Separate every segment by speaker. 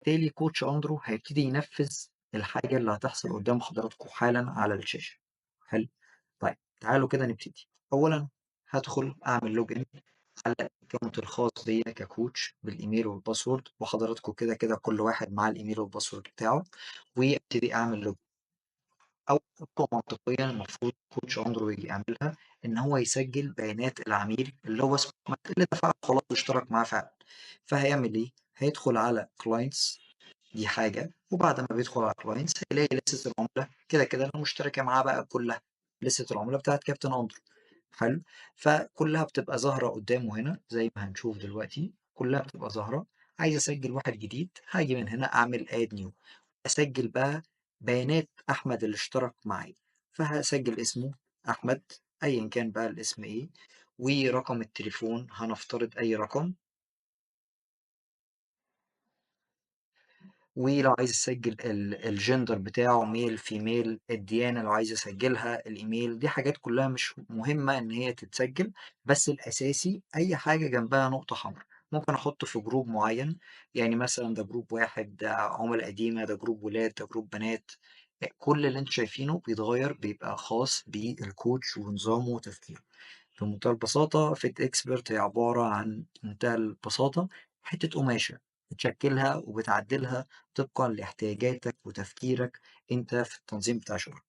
Speaker 1: بالتالي coach أندرو هيبتدي ينفذ الحاجة اللي هتحصل قدام حضراتكم حالا على الشاشة. حلو. طيب تعالوا كده نبتدي. أولا هدخل أعمل login على ال account الخاص بيا ك coach بال email وال password، وحضراتكم كده كده كل واحد معاه ال email وال password بتاعه، وابتدي اعمل login. اول خطوة منطقيا المفروض coach اندرو يعملها ان هو يسجل بيانات العميل اللي هو اسمه احمد اللي دفع خلاص واشترك معاه فعلا. فهيعمل ايه؟ هيدخل على clients، دي حاجة، وبعد ما بيدخل على clients هيلاقي لستة العملاء كده كده انا مشتركة معاه بقى كلها، لستة العملاء بتاعت كابتن اندرو. حلو، فكلها بتبقى ظاهره قدامه هنا زي ما هنشوف دلوقتي، كلها بتبقى ظاهره. عايز اسجل واحد جديد، هاجي من هنا اعمل add new، اسجل بقى بيانات احمد اللي اشترك معايا، فهسجل اسمه احمد ايا كان بقى الاسم ايه، ورقم التليفون هنفترض اي رقم، ولو عايز اسجل الجندر بتاعه male female، الديانة لو عايز اسجلها، الايميل، دي حاجات كلها مش مهمة ان هي تتسجل، بس الاساسي اي حاجة جنبها نقطة حمراء. ممكن احطه في group معين، يعني مثلا ده group واحد، ده عملاء قديمة، ده group ولاد، ده group بنات، كل اللي انتوا شايفينه بيتغير، بيبقى خاص بال coach ونظامه وتفكيره. بمنتهى البساطة Fit Expert هي عبارة عن منتهى البساطة حتة قماشة بتشكلها وبتعدلها طبقا لاحتياجاتك وتفكيرك انت في التنظيم بتاع شغلك.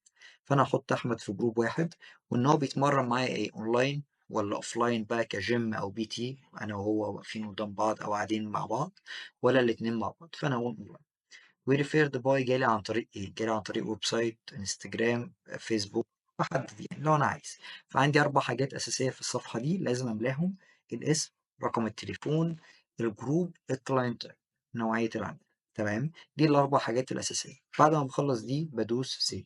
Speaker 1: فانا هحط احمد في group واحد، وان هو بيتمرن معايا ايه، اونلاين ولا offline بقى كجيم او PT، انا وهو واقفين قدام بعض او قاعدين مع بعض، ولا الاتنين مع بعض. فانا هقول online. و referred by جالي عن طريق ايه؟ جالي عن طريق website، انستجرام، فيسبوك، بحدد يعني لو انا عايز. فعندي 4 حاجات اساسية في الصفحة دي لازم املاهم: الاسم، رقم التليفون، ال group، ال client، نوعية العميل. تمام، دي الاربع حاجات الاساسية. بعد ما بخلص دي بدوس save.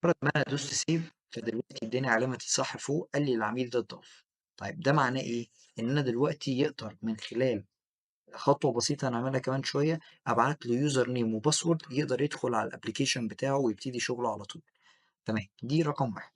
Speaker 1: مجرد ما انا دوست save فدلوقتي اداني علامة الصح فوق، قال لي العميل ده اتضاف. طيب ده معناه ايه؟ ان انا دلوقتي يقدر من خلال خطوة بسيطة هنعملها كمان شوية ابعت له username و password يقدر يدخل على ال application بتاعه ويبتدي شغله على طول. تمام، دي رقم 1.